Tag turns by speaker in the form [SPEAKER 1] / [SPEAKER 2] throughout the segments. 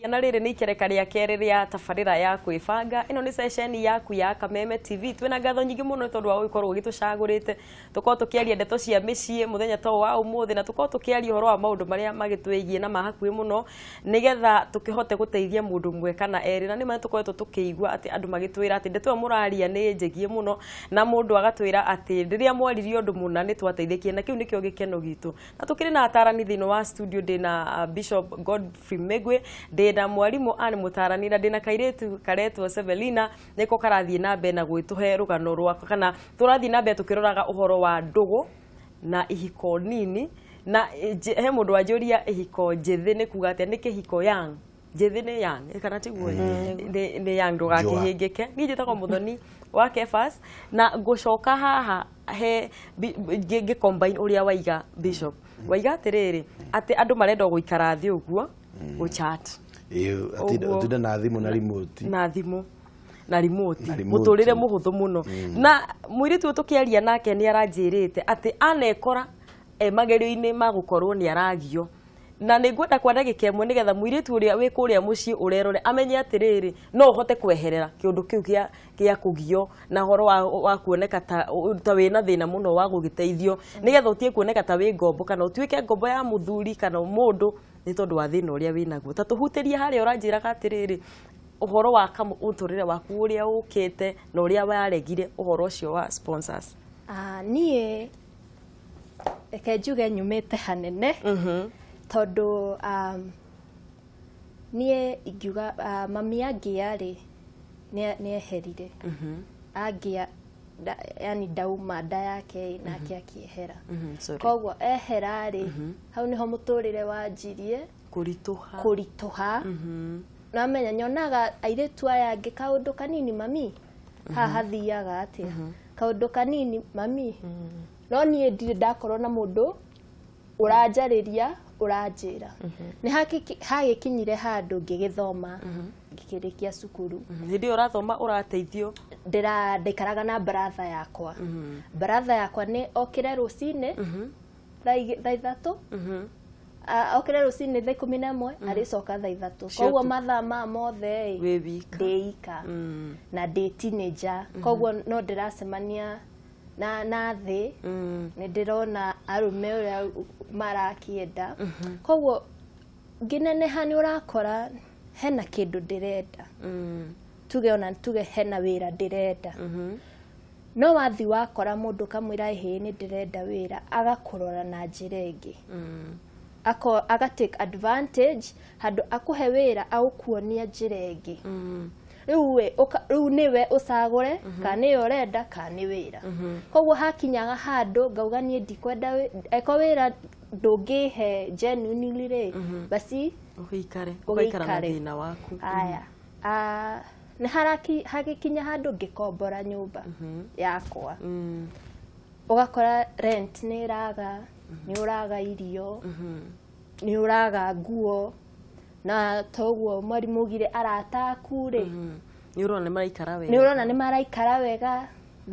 [SPEAKER 1] Na rĩrĩ nĩ ikereka rĩa kerĩ rĩa tabarĩra ya kwĩbanga. Ĩno nĩ ceceni yaku ya Kameme TV. Twĩna ngatho nyingĩ mũno nĩ tondũ wa gũkorwo ũgĩtũcagũrĩte, tũkorwo tũkĩaria ndeto cia mĩciĩ mũthenya ta ũyũ wa ũmũthĩ, na tũkorwo tũkĩaria ũhoro wa maũndũ marĩa magĩtwĩgiĩ na ma hakuhĩ mũno, nĩgetha tũkĩhote gũteithia mũndũ ũmwe kana erĩ. Na nĩma tũkoretwo tũkĩigua atĩ andũ magĩtwĩra atĩ ndeto ĩyo mũraria nĩ njĩgiĩ mũno, na mũndũ agatwĩra atĩ rĩrĩa mwaririe ũndũ mũna nĩ twateithĩkire, na kĩu nĩkĩo gĩkeno gitũ. Na tũkĩrĩ na atarani thĩinĩ wa studio, ndĩna Bishop Godfrey Migwi, ndĩna mwarimũ Ann Mũtarani, na ndĩna kairĩtu karetwo Sevelina, nĩko karathiĩ na mbere na gwĩtũhe rũgano rwako, kana tũrathiĩ na mbere tũkĩroraga ũhoro wa ndũgũ na ihiko nini. Na he mũndũ wanjũria ihiko njĩthĩ nĩ kuga atĩa, nĩ kĩhiko young, njĩthĩ nĩ young kana tiguo? Nĩ young, ndũgakĩhĩngĩke. Niĩ njĩtagwo Mũthoni wa Kefas, na ngũcoka haha he ngĩ combine ũrĩa waiga Bishop, waiga atĩrĩrĩ, atĩ andũ marenda gũikara thĩ ũguo gũchat.
[SPEAKER 2] Ĩĩ, atinda na thimũ na remote.
[SPEAKER 1] Na thimũ na remote. Na remote. Mũtũrĩre mũhũthũ mũno. Na mũirĩtu ũyũ tũkĩaria nake nĩ aranjĩrĩte atĩ anekora e magerio-inĩ ma gũkorwo nĩ aragio, na nĩ ngwenda kwa ndagĩka ĩmwe nĩgetha mũirĩtu ũrĩa wĩ kũrĩa mũciĩ ũrerore amenye atĩrĩrĩ, no ũhote kweherera kĩũndũ kĩu gĩa kũgio na ũhoro wa kuoneka ta wĩna thĩna mũno wa gũgĩteithio, nĩgetha ũtige kuoneka ta wĩ ngombo, kana ũtuĩke ngombo ya mũthuri kana mũndũ nĩ tondũ wa thĩna ũrĩa wĩnaguo. Ta tũhutĩrie harĩa ũranjĩraga atĩrĩrĩ, ũhoro wa mũtũrĩre waku ũrĩa ũkĩte na ũrĩa waregire ũhoro ũcio wa sponsors.
[SPEAKER 3] Niĩ reke njuge nyumĩte hanene, tondũ niĩ ingiuga mami angĩa rĩ, nĩ eherire angĩa, yani ndauma nda yake nake akĩehera.
[SPEAKER 1] Sorry.
[SPEAKER 3] Koguo ehera rĩ, hau nĩho mũtũrĩre wanjirie
[SPEAKER 1] kũritũha.
[SPEAKER 3] Kũritũha. Namenya nyonaga airĩtu aya angĩ, kaũndũ kanini, "Mami, haha hathiaga atĩa?" Kaũndũ kanini, "Mami." No niĩ ndirĩ ndakorwo na mũndũ ũranjarĩria, ũranjĩra. Nĩ hagĩkinyire handũ ngĩgĩthoma, ngĩkĩrĩkia cukuru.
[SPEAKER 1] Hĩndĩ ĩyo ũrathoma ũrateithio?
[SPEAKER 3] Ndaikaraga na brother yakwa. Brother yakwa nĩ okĩre rũcinĩ thaa 3, okĩre rũcinĩ thaa 11, arĩcoka thaa 3.
[SPEAKER 1] Cio
[SPEAKER 3] Koguo mathaa ma mothe ĩ,
[SPEAKER 1] wĩ wika.
[SPEAKER 3] Ndĩ ika na ndĩ teenager, koguo no ndĩracemania na thĩ, nĩ ndĩrona arũme ũrĩa marakĩenda. Koguo ngĩneneha, nĩ ũrakora hena kĩndũ ndĩrenda, tuge ona tuge hena wĩra ndĩrenda, no wathi wakora mũndũ kamwĩra, "Ĩhĩ, nĩ ndĩrenda wĩra," agakũrora na njĩra ĩngĩ. Aga take advantage handũ akũhe wĩra, agũkuonia njĩra ĩngĩ. Rĩu we rĩu nĩwe ũcagũre kana nĩyo ũrenda kana nĩ wĩra. Koguo hakinyaga handũ ngauga niĩ ndikwenda eko wĩra ndũngĩhe genuinely rĩ, basi.
[SPEAKER 1] Ũgĩikare, ũgaikara na
[SPEAKER 3] Ũgĩikare.
[SPEAKER 1] thĩna waku.
[SPEAKER 3] Aya. Nĩ hagĩkinya handũ ngĩkombora nyũmba yakwa. Ũgakora rent nĩ ĩraga, nĩ ũraga irio, nĩ ũraga nguo, na toguo mwarimũ ugire arata aku rĩ,
[SPEAKER 1] Nĩ ũrona nĩ maraikara wega.
[SPEAKER 3] Nĩ ũrona nĩ maraikara wega,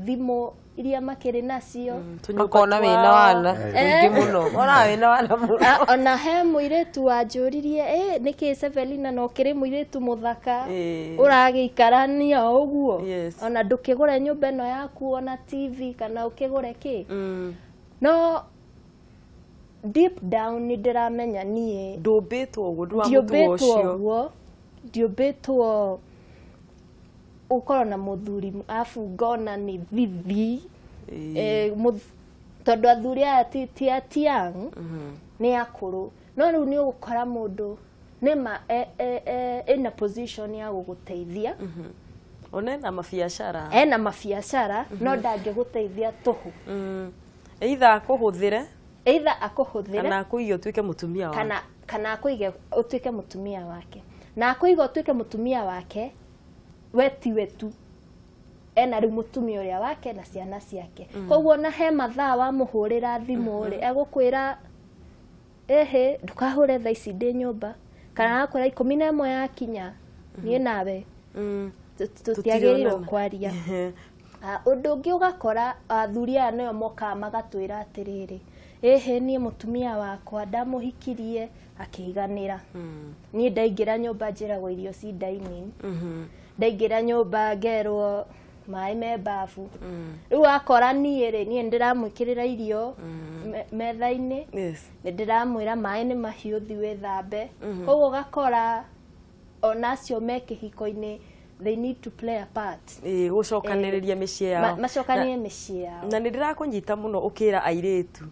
[SPEAKER 3] thimũ iria makĩrĩ nacio.
[SPEAKER 1] Tũnyũmba
[SPEAKER 4] Makona wĩna
[SPEAKER 1] twao.
[SPEAKER 4] wana mũingĩ mũno, ona wĩna wana mũno.
[SPEAKER 3] Ona he mũirĩtu wanjũririe, "Ĩ nĩkĩ Sevelina, no ũkĩrĩ mũirĩtu mũthaka, ũragĩikarania o ũguo? Ona ndũkĩgũre nyũmba ĩno yaku, ona TV, kana ũkĩgũre kĩ?" No deep down nĩ ndĩramenya niĩ
[SPEAKER 1] Ndũmbĩtwo ũguo, ndũra mũtugo
[SPEAKER 3] ndiũmbĩtwo
[SPEAKER 1] ũcio.
[SPEAKER 3] Ũguo ndiũmbĩtwo ũkorwo na mũthuri abu ngona nĩ thithi. Tondũ athuri aya ti young, nĩ akũrũ, no rĩu nĩ ũgũkora mũndũ nĩma ĩna position ya gũgũteithia.
[SPEAKER 1] Ona ena mabiacara.
[SPEAKER 3] Ena mabiacara, no ndangĩgũteithia tũhũ.
[SPEAKER 1] Either akũhũthĩre
[SPEAKER 3] Either akũhũthĩre
[SPEAKER 1] kana akũige ũtuĩke mũtumia wake.
[SPEAKER 3] Kana akũige ũtuĩke mũtumia wake, na akũiga ũtuĩke mũtumia wake, we tiwe tu ena rĩu mũtumia ũrĩa wake na ciana ciake. Koguo ona he mathaa wamũhũrĩra thimũ rĩ, egũkwĩra, "Ĩhĩ, ndũkahũre thaa ici, ndĩ nyũmba," kana agakwĩra, "11 yakinya, niĩ nawe tũtiagĩrĩirwo
[SPEAKER 1] Tũtirionana."
[SPEAKER 3] kwaria." Ũndũ ũngĩ ũgakora athuri aya nĩo mokaga magatwĩra atĩrĩrĩ, Ĩhĩ niĩ mũtumia wakwa ndamũhikirie akĩiganĩra. Niĩ ndaingĩra nyũmba njĩragwo irio ci dining. Ndaingĩra nyũmba ngerwo maĩ me bafu. Rĩu akora niĩ rĩ, niĩ nĩndĩramwĩkĩrĩra irio metha-inĩ. Nĩ ndĩramwĩra maĩ nĩ mahiũ thi wĩthambe. Koguo ũgakora ona acio me kĩhiko-inĩ they need to play a part.
[SPEAKER 1] Gũcokanĩrĩria mĩciĩ yao.
[SPEAKER 3] Macokanie mĩciĩ yao.
[SPEAKER 1] Na nĩ ndĩrakũnyita mũno ũkĩra airĩtu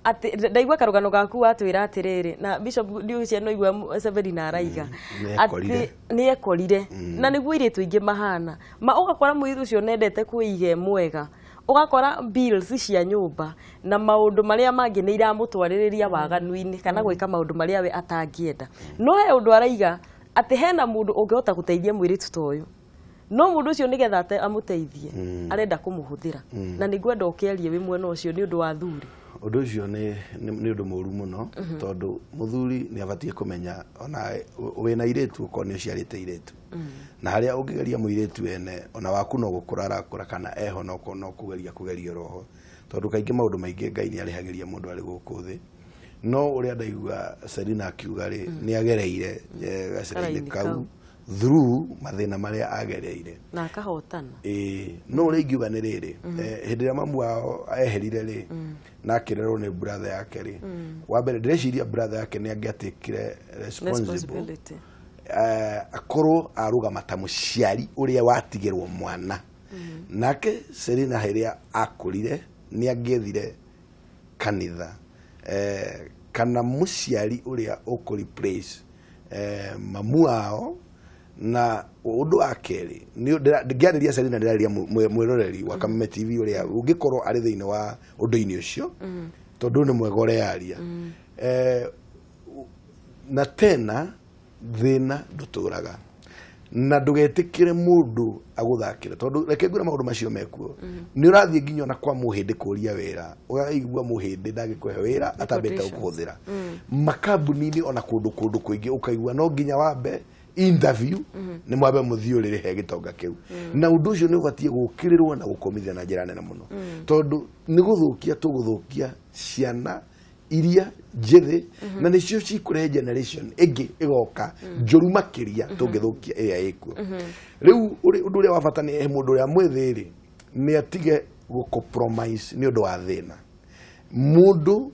[SPEAKER 1] atĩ ndaigua karũgano gaku watwĩra atĩrĩrĩ, na Bishop ndiũcia no igua Severina araiga atĩ nĩ ekorire, na nĩguo airĩtu aingĩ mahana ma ũgakora mũirĩtu ũcio nendete kwĩiga mwega, ũgakora bills cia nyũmba na maũndũ marĩa mangĩ nĩ iramũtwarĩrĩria waganu-inĩ kana gwĩka maũndũ marĩa we atangĩenda. No he ũndũ araiga atĩ hena mũndũ ũngĩhota gũteithia mũirĩtu ta ũyũ, no mũndũ ũcio nĩgetha amũteithie arenda kũmũhũthĩra, na nĩngwenda ũkĩarie wĩ mwena ũcio nĩ ũndũ wa athuri.
[SPEAKER 2] Ũndũ ũcio nĩ ũndũ mũũru mũno, tondũ mũthuri nĩ abatiĩ kũmenya ona wĩna airĩtu okorwo nĩ ũciarĩte airĩtu, na harĩa ũngĩgeria mũirĩtu ene ona waku no gũkũra arakũra kana eho no kũgeria kũgeria roho, tondũ kaingĩ maũndũ maingĩ Ngai nĩ arĩhagĩria mũndũ arĩ gũkũ thĩ. No ũrĩa ndaigua Selina akiuga rĩ, nĩ agereire gacĩra-inĩ kau through mathĩna marĩa agereire
[SPEAKER 1] na akahotana.
[SPEAKER 2] No ũrĩa ingiuga nĩ rĩrĩ, hĩndĩ ĩrĩa mamu wao eherire rĩ, na akĩrerwo nĩ brother yake rĩ, wa mbere ndĩreciria brother yake nĩ angĩatakire responsibility, akorwo arũgama ta mũciari ũrĩa watigĩrwo mwana. Nake Selina rĩrĩa akũrire nĩ angĩethire kanitha kana mũciari ũrĩa ũkũ replace mamu wao. Na ũndũ wa kerĩ, ngĩarĩria Selina ndĩrarĩria mwĩroreri wa Kameme TV ũrĩa ũngĩkorwo arĩ thĩinĩ wa ũndũ-inĩ ũcio, tondũ nĩ mwega ũrearia. Na tena thĩna ndũtũraga, na ndũgetĩkĩre mũndũ agũthakĩre, tondũ reke ngwĩre maũndũ macio mekuo. Nĩ ũrathiĩ nginya ona kwa mũhĩndĩ kũria wĩra, ũkaigua mũhĩndĩ ndangĩkũhe wĩra atambĩte gũkũhũthĩra. Makambuni-inĩ ona kũndũ kũingĩ ũkaigua no nginya wambe interview nĩ mwambe mũthiĩ ũrĩrĩhe gĩtonga kĩu. Na ũndũ ũcio nĩ ũbatiĩ gũkĩrĩrwo na gũkũmithia na njĩra nene mũno, tondũ nĩ gũthũkia tũgũthũkia ciana iria njĩthĩ, na nĩcio cikũrehe generation ĩngĩ ĩgoka njũru makĩria tũngĩthũkia ĩrĩa ĩkuo. Rĩu ũndũ ũrĩa wa bata nĩ mũndũ ũrĩa mwĩthĩ rĩ, nĩ atige gũcompromise nĩ ũndũ wa thĩna. Mũndũ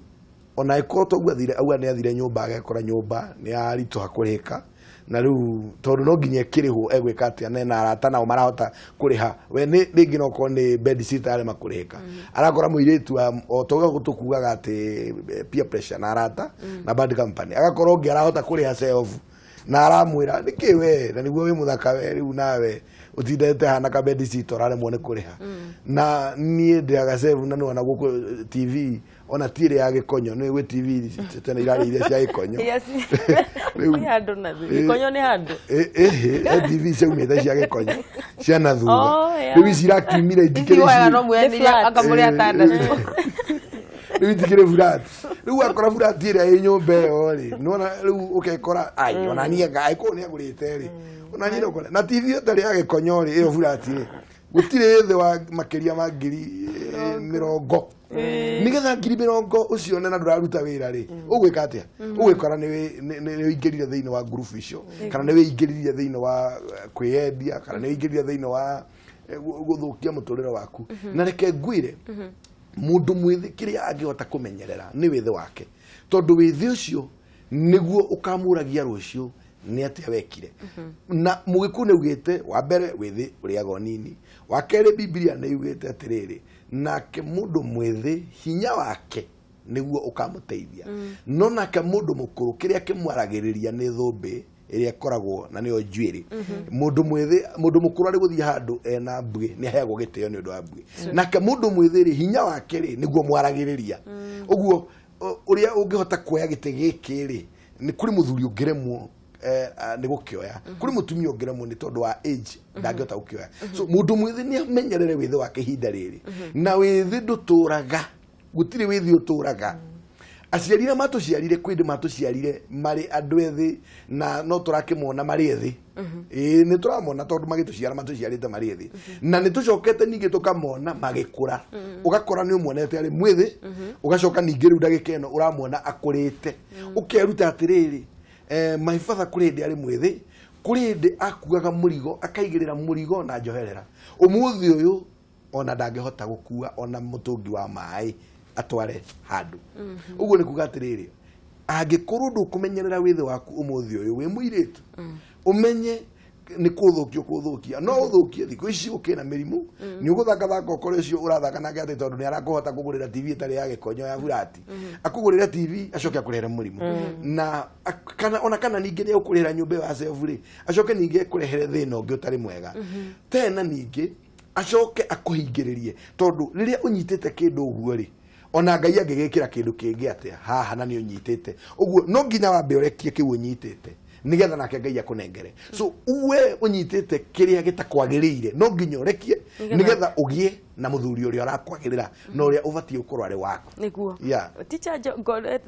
[SPEAKER 2] ona ĩkorwo toguo athire auga nĩ athire nyũmba agekora nyũmba nĩ yaritũha kũrĩhĩka, na rĩu tondũ no nginya ĩkĩrĩhwo egwĩka atĩa, na arata nao marahota kũrĩha, we nĩ rĩngĩ no korwo nĩ bed sitter arema kũrĩhĩka, arakora mũirĩtu o toguo gũtũkugaga atĩ peer pressure na arata na bad company, agakorwo ũngĩ arahota kũrĩha self na aramwĩra nĩkĩ we na nĩguo wĩ mũthaka we rĩu nawe ũtindĩte hana ka bed sitter ũraremwo nĩ kũrĩha. Na niĩ ndĩaga self na nĩwona gũkũ TV ona ti ĩrĩa ya gĩkonyo, nĩ gwĩ TV tene irarĩ iria cia gĩkonyo.
[SPEAKER 1] Rĩu handũ na gĩkonyo nĩ handũ.
[SPEAKER 2] Ĩhĩ, TV ciaumĩte cia gĩkonyo cia na thutha. Rĩu ici irakiumire itikĩrĩ
[SPEAKER 4] no mwene akamũrĩa atandatũ.
[SPEAKER 2] Rĩu itikĩrĩ flat. Rĩu akora flat ĩrĩa ĩ nyũmba ĩyo rĩ, nĩwona rĩu ũkekora ai ona niĩ angĩkorwo nĩ agũrĩte rĩ, ona niĩ no na TV ĩtarĩ ya gĩkonyo rĩ, ĩyo flat rĩ, gũtirĩ thĩ wa makĩria ma 20,000. Nĩgetha 20,000 ũcio na ndũraruta wĩra rĩ, ũgwĩka atĩa? Ũgwĩkora nĩ ũingĩrire thĩinĩ wa group icio, kana nĩ wĩingĩrire thĩinĩ wa kwĩyendia, kana nĩ wĩingĩrire thĩinĩ wa gũthũkia mũtũrĩre waku. Na reke ngwĩre, mũndũ mwĩthĩ kĩrĩa angĩhota kũmenyerera nĩ wĩthĩ wake, tondũ wĩthĩ ũcio nĩguo ũkamũragia rũciũ nĩ atĩa wekire. Na mũgĩkũyũ nĩ augĩte wa mbere wĩthĩ ũrĩaga ũnini, wa kerĩ Bibilia nĩ yugĩte atĩrĩrĩ, nake mũndũ mwĩthĩ hinya wake nĩguo ũkamũteithia, no nake mũndũ mũkũrũ kĩrĩa kĩmwaragĩrĩria nĩ thũmbĩ ĩrĩa ĩkoragwo na nĩyo njuĩrĩ. Mũndũ mwĩthĩ, mũndũ mũkũrũ arĩ gũthiĩ handũ ena mbuĩ nĩ aheagwo gĩtĩo nĩ ũndũ wa mbuĩ, nake mũndũ mwĩthĩ rĩ hinya wake rĩ nĩguo mwaragĩrĩria. Ũguo ũrĩa ũngĩhota kuoya gĩtĩ gĩkĩ rĩ, nĩ kũrĩ mũthuri ũngĩremwo nĩ gũkĩoya, kũrĩ mũtumia ũngĩremwo nĩ tondũ wa age ndangĩhota gũkĩoya. So mũndũ mwĩthĩ nĩ amenyerere wĩthĩ wake ihinda rĩrĩ, na wĩthĩ ndũtũraga, gũtirĩ wĩthĩ ũtũraga. Aciari arĩa matũciarire kwĩ hĩndĩ matũciarire marĩ andũ ethĩ na no tũrakĩmona marĩ ethĩ. Ĩĩ nĩ tũramona tondũ magĩtũciara matũciarĩte marĩ ethĩ. Na nĩ tũcokete ningĩ tũkamona magĩkũra. Ũgakora nĩ ũmuonete arĩ mwĩthĩ, ũgacoka ningĩ rĩu ndagĩka ĩno ũramuona akũrĩte. Ũkeruta atĩrĩrĩ, my father kũrĩ hĩndĩ arĩ mwĩthĩ, kũrĩ hĩndĩ akuaga mũrigo, akaigĩrĩra mũrigo na njoherera. Ũmũthĩ ũyũ ona ndangĩhota gũkua ona mũtũngi wa maĩ atware handũ. Ũguo nĩ kuga atĩrĩrĩ, angĩkorwo ndũkũmenyerera wĩthĩ waku ũmũthĩ ũyũ wĩ mũirĩtu, ũmenye nĩ kũthũkia ũkũthũkia. No ũthũkie thikũ ici gũkĩna mĩrimũ, nĩ ũgũthakathaka ũkore ũcio ũrathaka nake atĩ tondũ nĩ arakũhota kũgũrĩra TV ĩtarĩ ya gĩkonyo ya burati. Akũgũrĩra TV acoke akũrehere mũrimũ. Na kana ona kana ningĩ nĩ ũkũrĩhĩra nyũmba ĩyo ya self rĩ, acoke ningĩ ekũrehere thĩna ũngĩ ũtarĩ mwega. Tena ningĩ acoke akũhingĩrĩrie tondũ rĩrĩa ũnyitĩte kĩndũ ũguo rĩ, ona Ngai angĩgĩkĩra kĩndũ kĩngĩ atĩa haha na nĩ ũnyitĩte ũguo, no nginya wambe ũrekie kĩu ũnyitĩte nigetha nake Ngai akũnengere. So uwe ũnyitĩte kĩrĩa gĩtakwagĩrĩire no nginya ũrekie nigetha ũgĩe na mũthuri ũrĩa ũrakwagĩrĩra na ũrĩa ũbatiĩ gũkorwo arĩ waku.
[SPEAKER 1] Nĩguo.
[SPEAKER 2] Yeah.
[SPEAKER 1] Teacher,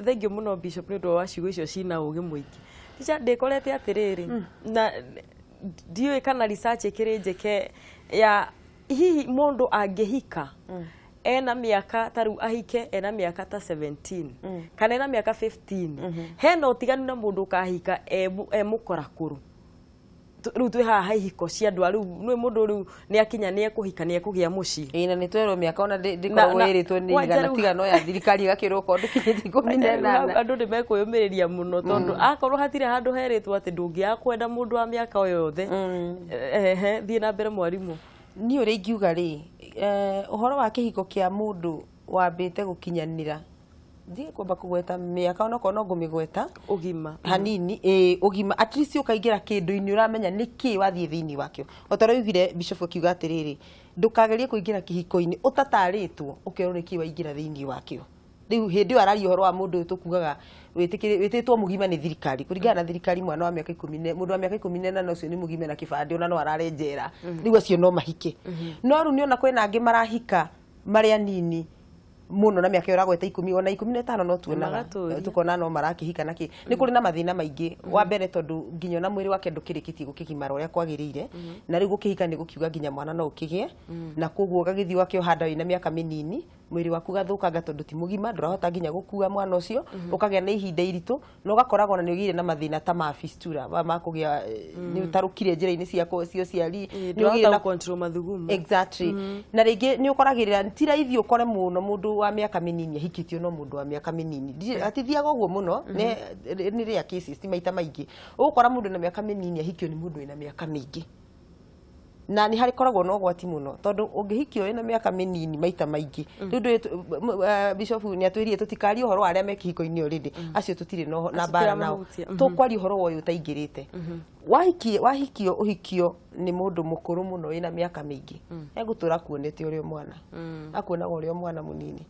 [SPEAKER 1] thank you mũno Bishop nĩ ũndũ wa ciugo icio cina ũgĩ mũingĩ. Teacher, ndĩkorete atĩrĩrĩ, na ndiũĩ kana research ĩkĩrĩ njĩke ya hihi mũndũ angĩhika ena miaka ta rĩu ahike ena miaka ta 17 kana ena miaka 15, hena ũtiganu na mũndũ ũkahika e mũkorakũrũ. Rĩu twĩ haha ihiko cia andũ a rĩu nĩ mũndũ rĩu nĩ akinya nĩ ekũhika nĩ ekũgĩa mũciĩ.
[SPEAKER 4] Ĩĩ na nĩ twerwo mĩaka ona ndĩkoragwo ĩrĩtwo nĩ igana tiga no ya thirikari ĩgakĩrwo okorwo ndũkinyĩtie 18.
[SPEAKER 1] Andũ nĩ mekwĩyũmĩrĩria mũno tondũ akorwo hatirĩ handũ herĩtwo atĩ ndũngĩaga kwenda mũndũ wa mĩaka o yothe. Ehe, thiĩ na mbere mwarimũ.
[SPEAKER 4] Niĩ ũrĩa ingiuga rĩ, ũhoro wa kĩhiko kĩa mũndũ wambĩte gũkinyanĩra, ndiĩ kwamba kũgweta mĩaka onokorwo no ngũmĩgweta
[SPEAKER 1] ũgima
[SPEAKER 4] hanini, ĩĩ ũgima, at least ũkaingĩra kĩndũ-inĩ ũramenya nĩkĩ wathiĩ thĩinĩ wakĩo. O ta ũrĩa oigire Bishop akiuga atĩrĩrĩ, ndũkagerie kũingĩra kĩhiko-inĩ ũtatarĩtwo ũkerwo nĩkĩ waingĩra thĩinĩ wakĩo. Rĩu hĩndĩ ĩyo araria ũhoro wa mũndũ ũyũ tũkugaga wĩtĩtwo mũgima nĩ thirikari, kũringana na thirikari mwana wa mĩaka 10, mũndũ wa mĩaka 18 ũcio nĩ mũgima na kĩbandĩ ona no arare njera, rĩu acio no mahike. No rĩu nĩona kwĩna angĩ marahika marĩ anini mũno na mĩaka ĩyo ũragweta 10 ona 15 no tuonaga tũkona no marakĩhika na kĩ. Nĩ kũrĩ na mathĩna maingĩ. Wa mbere tondũ nginya ona mwĩrĩ wake ndũkĩrĩkĩtie gũkĩgimara ũrĩa kwagĩrĩire, na rĩu gũkĩhika nĩ gũkiuga nginya mwana no ũkĩgĩe, na koguo ũgagĩthiĩ ũgakĩohanda wĩna mĩaka mĩnini, mwĩrĩ waku ũgathũkanga tondũ ti mũgima, ndũrahota nginya gũkua mwana ũcio, ũkagĩa na ihinda iritũ, na ũgakoragwo na nĩ ũgĩire na mathĩna ta ma fistula, ma kũgĩa nĩ ũtarũkire njĩra-inĩ cia ũciari, nĩ ũgĩire na
[SPEAKER 1] control mathugumo.
[SPEAKER 4] Exactly. Na rĩngĩ nĩ ũkoragĩrĩra ti raithi ũkore mũno mũndũ wa mĩaka mĩnini ahikĩtio no mũndũ wa mĩaka mĩnini. Atithiaga ũguo mũno, nĩ rare cases, ti maita maingĩ. Ũgũkora mũndũ na mĩaka mĩnini ahikio nĩ mũndũ wĩna mĩaka mĩingĩ. Na nĩ harĩ koragwo na ũgwati mũno tondũ ũngĩhikio wĩna mĩaka mĩnini maita maingĩ. Rĩu ndũĩ Bishop nĩ atwĩrire tũtikarie ũhoro wa arĩa me kĩhiko-inĩ already, acio tũtirĩ na mbara nao, tũkwaria ũhoro wa ũyũ ũtaingĩrĩte. Wahikio ũhikio nĩ mũndũ mũkũrũ mũno wĩna mĩaka mĩingĩ, egũtũra kuonete ũrĩ o mwana, akuonaga ũrĩ o mwana mũnini.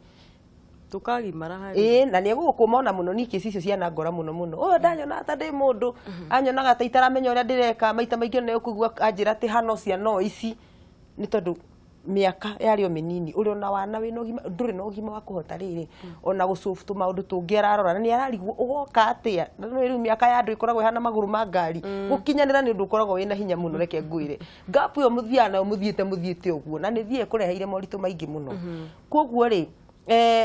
[SPEAKER 1] Tukagimara harĩ.
[SPEAKER 4] Ĩĩ, na nĩ egũgũkũma ona mũno, niĩ kĩci icio cianangora mũno mũno. Ũyũ ndanyonaga ta ndĩ mũndũ, anyonaga ta itaramenya ũrĩa ndĩreka, maita maingĩ ona nĩũkũigua anjĩra atĩ hano cia no ici, nĩ tondũ mĩaka yarĩ o mĩnini, ũrĩ ona wana wĩna ũgima, ndũrĩ na ũgima wa kũhota rĩrĩ, ona gũsolve tũmaũndũ tũngĩ ararora, na nĩ ararigwo ũgoka atĩa, na nĩ rĩu mĩaka ya andũ ĩkoragwo ĩhana magũrũ ma ngari, gũkinyanĩra nĩ ũndũ ũkoragwo wĩna hinya mũno, reke ngwĩre. Gap ĩyo mũthiaga nayo mũthiĩte ũguo, na nĩ thiĩ ĩkũreheire moritũ maingĩ mũno. Koguo rĩ,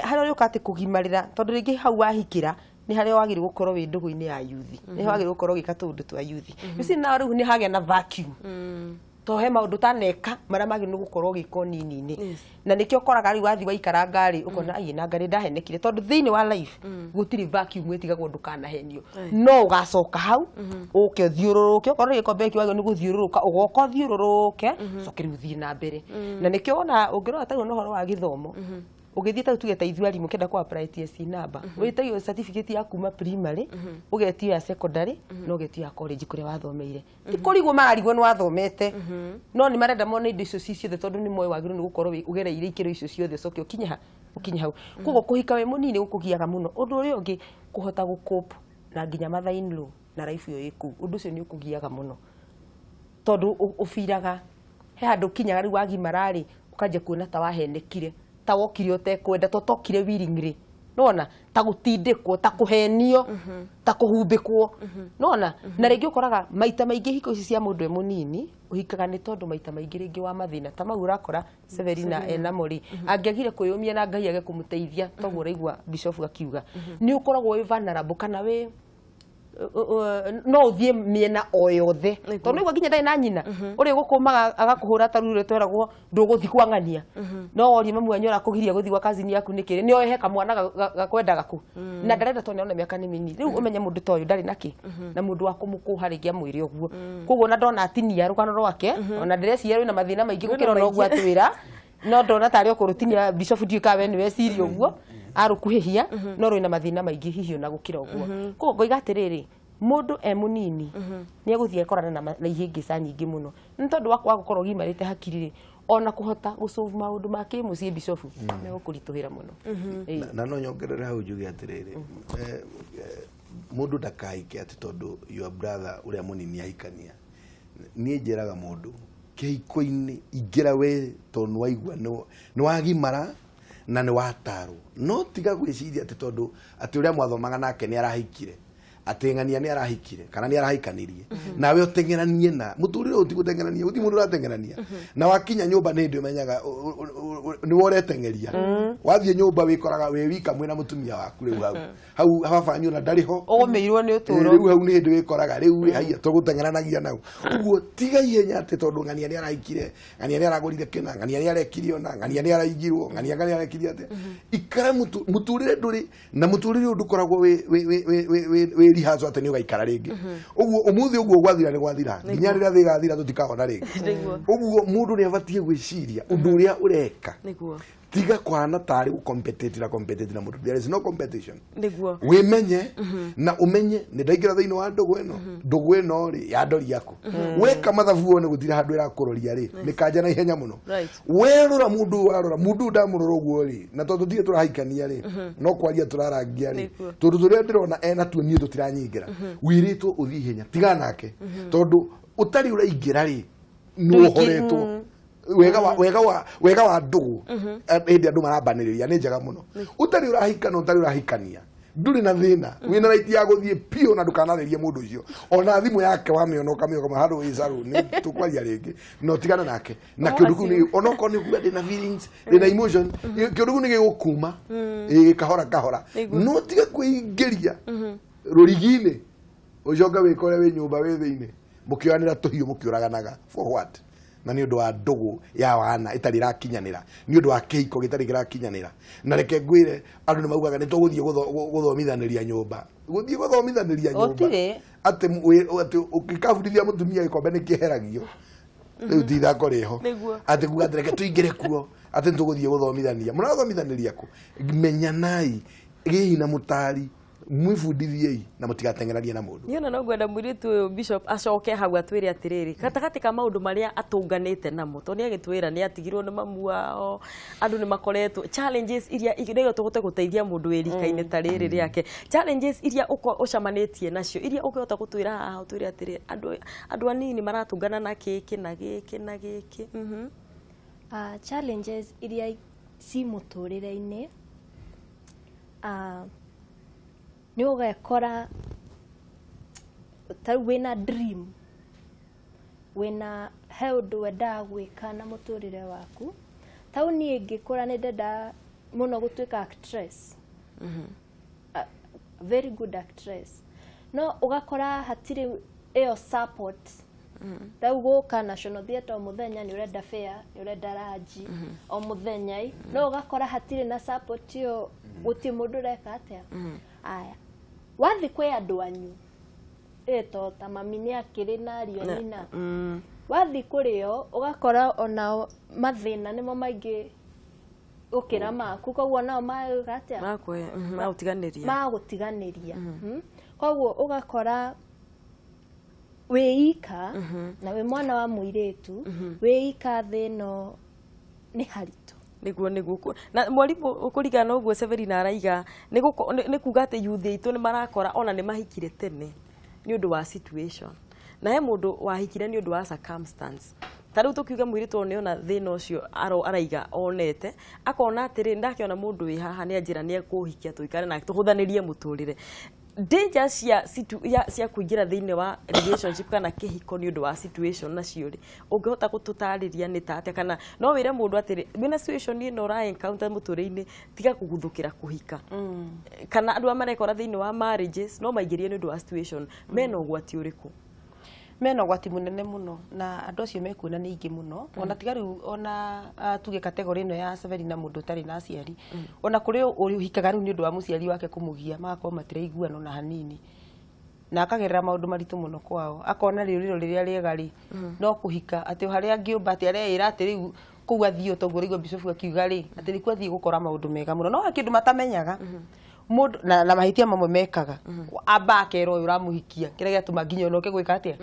[SPEAKER 4] harĩa ũrĩũka atĩ kũgimarĩra, tondũ rĩngĩ hau wahikĩra nĩ harĩa wagĩrĩirwo gũkorwo wĩ ndũgũ-inĩ ya yuthi, nĩ wagĩrĩirwo gũkorwo ũgĩka tũũndũ twa yuthi. You see now rĩu nĩ hagĩa na vacuum, to he maũndũ ũtaneka marĩa magĩrĩirwo gũkorwo ũgĩka ũnini-inĩ. Na nĩkĩo ũkoraga rĩu wathiĩ waikara ngarĩ ũkona ai na ngarĩ ndahenekire, tondũ thĩinĩ wa life gũtirĩ vacuum ĩtigagwo ndũkanahenio, no ũgacoka hau ũke ũthiũrũrũke, okorwo nĩ gĩkombe gĩkĩ wagĩrĩirwo nĩ gũthiũrũrũka ũgoka ũthiũrũrũke ũcoke rĩu ũthiĩ na mbere. Na nĩkĩo wona ũngĩrora ta rĩu ũhoro wa gĩthomo, ũgĩthiĩ ta tuge ta ithuĩ arimũ kenda kũ apply TSC number, wĩtagio certificate ya kuma primary, ũgetio ya secondary, na ũgetio ya college kũrĩa wathomeire. Ti kũrigwo mararigwo nĩ wathomete, no nĩ marenda mone indo icio ci ciothe tondũ nĩ moĩ wagĩrĩirwo nĩ gũkorwo ũgereire ikĩro icio ciothe ũcoke ũkinye ha, ũkinye hau. Koguo kũhika wĩ mũnini gũkũgiaga mũno. Ũndũ ũrĩa ũngĩ kũhota gũcope na nginya mother in law na life ĩyo ĩ kũu, ũndũ ũcio nĩ ũkũgiaga mũno tondũ ũbiraga he handũ ũkinyaga rĩu wagimara rĩ, ũkanjia kuona ta wahenekire, ta wokire ũtekwenda, ta ũtokire willingly. Nona ta gũtindĩkwo, ta kũhenio, ta kũhumbĩkwo. Nona na rĩngĩ ũkoraga maita maingĩ hiko ici cia mũndũ e mũnini ũhikaga nĩ tondũ maita maingĩ rĩngĩ wa mathĩna ta mau ũrakora Severina enamo rĩ, angĩagire kwĩyũmia na Ngai age kũmũteithia, toguo ũraigua Bishop akiuga nĩ ũkoragwo wĩ vulnerable kana wĩ no ũthiĩ mĩena o yothe, tondũ nĩguo nginya ndarĩ na nyina ũrĩa gũkũmaga agakũhũra ta ruru tweragwo ndũgũthiĩ kwa ng'ania, no worie mamu wanyu arakũgiria gũthiĩ gwa cousin yaku nĩkĩ, nĩ oe he kamwana gakwendaga kũ na ndarenda tondũ nĩarona mĩaka nĩ mĩnini. Rĩu ũmenye mũndũ ta ũyũ ndarĩ nakĩ na mũndũ wa kũmũkũha rĩngĩ amwĩre ũguo, koguo ona ndona atinia rũgano rwake, ona ndĩreciria rwĩna mathĩna maingĩ gũkĩra ona ũguo atwĩra, no ndona tarĩ o kũrũtinia Bishop, ndiũĩ kana we nĩ weciria ũguo arũkuhĩhia, no rwĩna mathĩna maingĩ hihi ona gũkĩra ũguo. Koguo ngoiga atĩrĩrĩ, mũndũ e mũnini nĩ egũthiĩ akorana na ihĩngĩca nyingĩ mũno nĩ tondũ wa kwaga gũkorwo ũgimarĩte hakiri rĩ, ona kũhota gũsolve maũndũ ma kĩmũciĩ Bishop nĩ gũkũritũhĩra mũno.
[SPEAKER 2] Na no nyongerere hau njuge atĩrĩrĩ, mũndũ ndakahike atĩ tondũ your brother ũrĩa mũnini ahikania. Niĩ njĩraga mũndũ kĩhiko-inĩ ingĩra we tondũ nĩwaigua nĩ wagimara na nĩ watarwo, no tiga gwĩciria atĩ tondũ atĩ ũrĩa mwathomaga nake nĩ arahikire, atĩ ng'ania nĩ arahikire kana nĩ arahikanirie, nawe ũteng'eranie na mũtũrĩre ũyũ ti gũteng'erania, gũtirĩ mũndũ ũrateng'erania na wakinya nyũmba nĩ hĩndĩ ũmenyaga nĩwe ũreteng'eria. Wathiĩ nyũmba wĩkoraga wĩ wika mwĩna mũtumia waku, rĩu hau hau baba wanyu ona ndarĩ ho,
[SPEAKER 4] ũgũmĩirwo nĩ ũtũũro.
[SPEAKER 2] Rĩu hau nĩ hĩndĩ wĩkoraga rĩu haiya tũgũteng'eranagia nau ũguo. Tiga ihenya atĩ tondũ ng'ania nĩ arahikire, ng'ania nĩ aragũrire kĩna, ng'ania nĩ arekire ona ng'ania nĩ araigirwo, ng'ania nĩ arekire atĩa. Ikara mũtũrĩre ndũrĩ na mũtũrĩre ũyũ ndũkoragwo wĩ rehearsal atĩ nĩ ũgaikara rĩngĩ ũguo. Ũmũthĩ ũguo gwathira nĩ gwathira, nginya rĩrĩa thĩ ĩgathira tũtikahona rĩngĩ. Ũguo mũndũ nĩ abatiĩ gwĩciria ũndũ ũrĩa ũreka. Tiga kũhana tarĩ gũcompete na compete na mũndũ. There is no competition. Wĩmenye na ũmenye nĩ ndaingĩra thĩinĩ wa ndũgũ ĩno, ndũgũ ĩno rĩ ya ndori yaku, weka mathabu wone gũtirĩ handũ ĩrakũroria rĩ, mĩkanja na ihenya mũno. Werora mũndũ ũyũ, warora mũndũ ũyũ ndamũrora ũguo rĩ, na tondũ tũtirĩ tũrahikania rĩ, no kwaria tũrarangia rĩ, tondũ tũrĩa ndĩrona ena tuo niĩ tũtiranyingĩra, wĩrĩtwo ũthiĩ ihenya, tigana nake tondũ ũtarĩ ũraingĩra rĩ, nĩ ũhoretwo wega wa ndũgũ. Hĩndĩ andũ marambanĩrĩria nĩ njega mũno. Ũtarĩ ũrahika na ũtarĩ ũrahikania ndũrĩ na thĩna, wĩna right ya gũthiĩ piũ na ndũkanarĩrie mũndũ ũcio ona thimũ yake wamĩona ũkamĩona handũ wĩ salon tũkwaria rĩngĩ, no tigana nake na kĩũndũ kĩu nĩ onokorwo nĩ kuga ndĩna feelings, ndĩna emotion, kĩũndũ kĩu nĩ gĩgũkuma ĩ kahora kahora. No tiga kwĩingĩria rũrigi-inĩ ũcoke wĩkore wĩ nyũmba wĩ thĩinĩ mũkĩoyanĩra tũhiũ mũkĩũraganaga for what? Na nĩ ũndũ wa ndũgũ ya wana ĩtarĩ ĩrakinyanĩra, nĩ ũndũ wa kĩhiko gĩtarĩ kĩrakinyanĩra. Na reke ngwĩre, andũ nĩ maugaga nĩ tũgũthiĩ gũthomithanĩria nyũmba, gũthiĩ gũthomithanĩria nyũmba.
[SPEAKER 4] Gũtirĩ.
[SPEAKER 2] Atĩ atĩ ũngĩkabundithia mũtumia gĩkombe nĩ kĩheragio, rĩu ti ithako rĩho. Atĩ kuga atĩ reke tũingĩre kuo atĩ nĩ tũgũthiĩ gũthomithania, mũrathomithanĩria kũ? Menyanai, gĩi na mũtari, mwĩbundithiei na mũtigateng'eranie na mũndũ.
[SPEAKER 1] Niĩ ona no ngwenda mũirĩtu ũyũ Bishop acoke hau atwĩre atĩrĩrĩ, gatagatĩ ka maũndũ marĩa atũnganĩte namo, tondũ nĩ agĩtwĩra nĩ atigirwo nĩ mamu wao, andũ nĩ makoretwo challenges iria nĩguo tũhote gũteithia mũndũ wĩ rika-inĩ ta rĩrĩ rĩake, challenges iria ũcamanĩtie nacio iria ũngĩhota gũtwĩra haha, ũtwĩre atĩrĩ, andũ anini maratũngana na gĩkĩ na gĩkĩ na gĩkĩ.
[SPEAKER 3] Challenges iria ci mũtũrĩre-inĩ, nĩ ũgekora ta rĩu wĩna dream, wĩna he ũndũ wendaga gwĩka na mũtũrĩre waku. Ta rĩu niĩ ngĩkũra nĩ ndendaga mũno gũtuĩka actress, a very good actress, no ũgakora hatirĩ ĩyo support. Rĩu gũka National Theatre o mũthenya nĩ ũrenda fare, nĩ ũrenda ranji o mũthenya ĩ, no ũgakora hatirĩ na support ĩyo, gũtirĩ mũndũ ũreka atĩa. Aya, wathiĩ kwĩ andũ anyu ĩ to ta mami nĩ akĩrĩ na ariũ nyina, wathiĩ kũrĩ o ũgakora onao mathĩna nĩmo maingĩ gũkĩra maku, koguo nao mauga atĩa?
[SPEAKER 1] Magũtiganĩria.
[SPEAKER 3] Magũtiganĩria. Koguo ũgakora wĩ ika na wĩ mwana wa mũirĩtu wĩ ika thĩ ĩno nĩ haritũ.
[SPEAKER 1] Nĩguo na mwarimũ kũringana na ũguo Severina araiga nĩ kuga atĩ youth aitũ nĩ marakora ona nĩ mahikire tene nĩ ũndũ wa situation, na he mũndũ wahikire nĩ ũndũ wa circumstance. Ta rĩu tũkiuga mũirĩtu ũyũ nĩona thĩna ũcio araiga onete, akona atĩrĩ, ndakĩona mũndũ wĩ haha nĩ anjĩra nĩ ekũhikia tũikare nake tũhũthanĩrie mũtũrĩre. Danger cia kũingĩra thĩinĩ wa relationship kana kĩhiko nĩ ũndũ wa situation nacio rĩ, ũngĩhota gũtũtarĩria nĩ ta atĩa? Kana no wĩre mũndũ atĩrĩ, wĩna situation ĩno ũra encounter mũtũrĩre-inĩ, tiga kũguthũkĩra kũhika? Kana andũ arĩa marekora thĩinĩ wa marriages no maingĩrie nĩ ũndũ wa situation, mena ũgwati ũrĩkũ?
[SPEAKER 4] Mena ũgwati mũnene mũno, na andũ acio mekuona nĩ aingĩ mũno. Ona tiga rĩu, ona tuge category ĩno ya Severina, mũndũ ũtarĩ na aciari, ona kũrĩ ũhikaga rĩu nĩ ũndũ wa mũciari wake kũmũgia, magakorwo matiraiguana ona hanini, na akagerera maũndũ maritũ mũno kwao, akona rĩũrĩro rĩrĩa rĩega rĩ no kũhika, atĩ o harĩa angĩũmba atĩ areĩra atĩ rĩu kũu athiĩ, toguo ũraigua Bishop akiuga rĩ, atĩ nĩkuo athiĩ gũkora maũndũ mega mũno. No he kĩndũ matamenyaga mũndũ na mahĩtia mamwe mekaga, amba akera ũyũ ũramũhikia kĩrĩa gĩatũma nginya onoke gwĩka atĩa,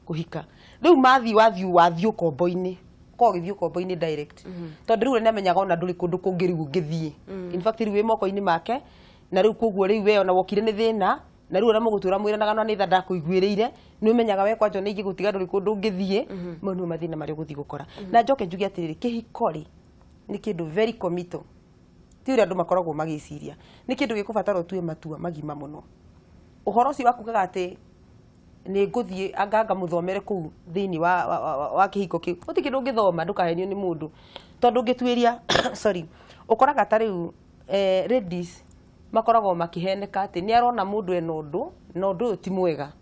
[SPEAKER 4] kũhika. Rĩu mathiĩ wathiĩ ũkombo-inĩ, ũkoragwo ũgĩthiĩ ũkombo-inĩ direct, tondũ rĩu nĩamenyaga ona ndũrĩ kũndũ kũngĩ rĩu ũngĩthiĩ. In fact, rĩu wĩ moko-inĩ make, na rĩu koguo rĩu we ona wokire nĩ thĩna, na rĩu ona mũgũtũra mwĩranaga no nĩ tha ndakũiguĩrĩire, nĩ ũmenyaga we kwanja nĩ ingĩgũtiga ndũrĩ kũndũ ũngĩthiĩ. Mau nĩmo mathĩna marĩa ũgũthiĩ gũkora. Na njoke njuge atĩrĩrĩ, kĩhiko rĩ nĩ kĩndũ very committal, ti ũrĩa andũ makoragwo magĩciria. Nĩ kĩndũ gĩkũbatara ũtue matua magima mũno. Ũhoro ũcio wa kugaga atĩ nĩ ngũthiĩ anga ngamũthomere kũu thĩinĩ wa kĩhiko kĩu, gũtirĩ kĩndũ ũngĩthoma, ndũkahenio nĩ mũndũ, tondũ ũngĩtuĩria, sorry, ũkoraga ta rĩu ladies makoragwo makĩheneka atĩ nĩ arona mũndũ ena ũndũ na ũndũ ũyũ ti mwega,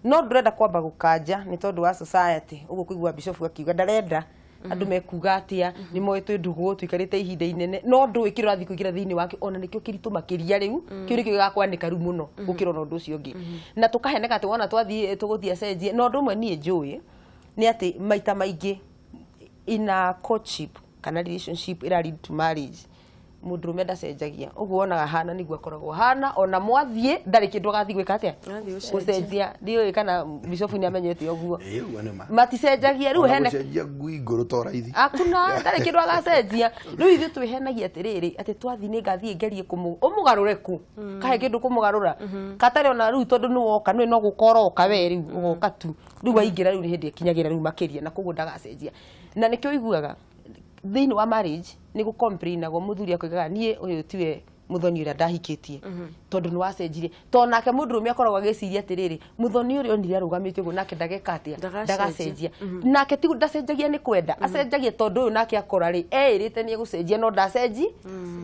[SPEAKER 4] no ndũrenda kwamba gũkanja nĩ tondũ wa society. Ũguo kũigua Bishop akiuga ndarenda andũ mekuga atĩa, nĩ moĩ twĩ ndũgũ tũikarĩte ihinda inene, no ndũĩ kĩrĩa ũrathiĩ kũingĩra thĩinĩ wake. Ona nĩkĩo kĩritũ makĩria rĩu, kĩu nĩkĩo gĩgakwanĩka rĩu mũno gũkĩra ona ũndũ ũcio ũngĩ, na tũkaheneka atĩ wona twathiĩ tũgũthiĩ acenjie. Na ũndũ ũmwe niĩ njũĩ nĩ atĩ maita maingĩ in a courtship kana relationship ĩra lead to marriage, mũndũrũme ndacenjagia. Ũguo wonaga hana nĩguo akoragwo hana, ona mwathiĩ ndarĩ kĩndũ agathiĩ gwĩka atĩa.
[SPEAKER 1] Agathiĩ gũcenjia.
[SPEAKER 4] Gũcenjia. Ndiũĩ kana Bishop nĩ amenyete ũguo.
[SPEAKER 2] Ĩĩ, ũguo nĩ ma.
[SPEAKER 4] Maticenjagia rĩu
[SPEAKER 2] Ona
[SPEAKER 4] hene
[SPEAKER 2] gũcenjia ngui ngũrũ to raithi.
[SPEAKER 4] Akuna ndarĩ kĩndũ agacenjia. Rĩu ithuĩ twĩhenagia atĩrĩrĩ, atĩ twathiĩ nĩ ngathiĩ ngerie ũmũgarũre kũ kahe kĩndũ kũmũgarũra katarĩ ona rĩu, tondũ nĩ woka nĩ no gũka ũroka we rĩu ũgoka tu rĩu waingĩra rĩu nĩ hĩndĩ ĩkinyagĩra rĩu makĩria, na koguo ndagacenjia. Na nĩkĩo ũiguaga thĩinĩ wa marriage nĩ gũcomplainagwo, mũthuri akoigaga niĩ ũyũ tiwe mũthoni ũrĩa ndahikĩtie, tondũ nĩ wacenjirie. Tondũ nake mũndũrũme akoragwo agĩciria atĩrĩrĩ, mũthoni ũrĩa onire arũgamĩte ũguo nake ndageka atĩa?
[SPEAKER 1] Ndagacenjia.
[SPEAKER 4] Ndagacenjia. Nake ti ndacenjagia nĩ kwenda, acenjagia tondũ ũyũ nake akora rĩ eĩrĩte nĩ egũcenjia no ndacenji.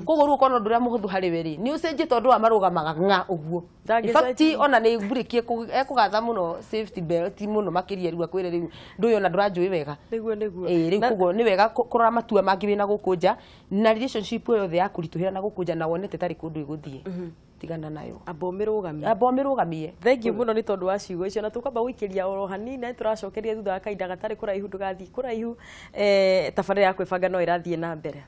[SPEAKER 4] Koguo rĩu ũkona ũndũ ũrĩa mũhũthũ harĩ we rĩ nĩ ũcenjie, tondũ wa marũgamaga ng'a ũguo. In fact,
[SPEAKER 1] Ndangĩcenjia.
[SPEAKER 4] ona nĩ mburĩkie ekũgatha mũno safety belt mũno makĩria, rĩu akwĩre rĩu ndũyũ ona ndũranjũĩ wega.
[SPEAKER 1] Nĩguo.
[SPEAKER 4] Ĩĩ, rĩu koguo nĩ wega kũrora matua mangĩ wĩna gũkũ nja, na relationship ĩyo yothe ya kũritũhĩra na gũkũ nja na wonete tarĩ kũndũ ĩgũthiĩ, tigana nayo.
[SPEAKER 1] Amba ũmĩrũgamie.
[SPEAKER 4] Amba ũmĩrũgamie.
[SPEAKER 1] Thengiũ mũno nĩ tondũ wa ciugo icio, na tũkwamba gũikĩria oro hanini na tũracokeria thutha wa kahinda gatarĩ kũraihu. Ndũgathiĩ kũraihu, tabarĩra ya kwĩbanga no ĩrathiĩ na mbere.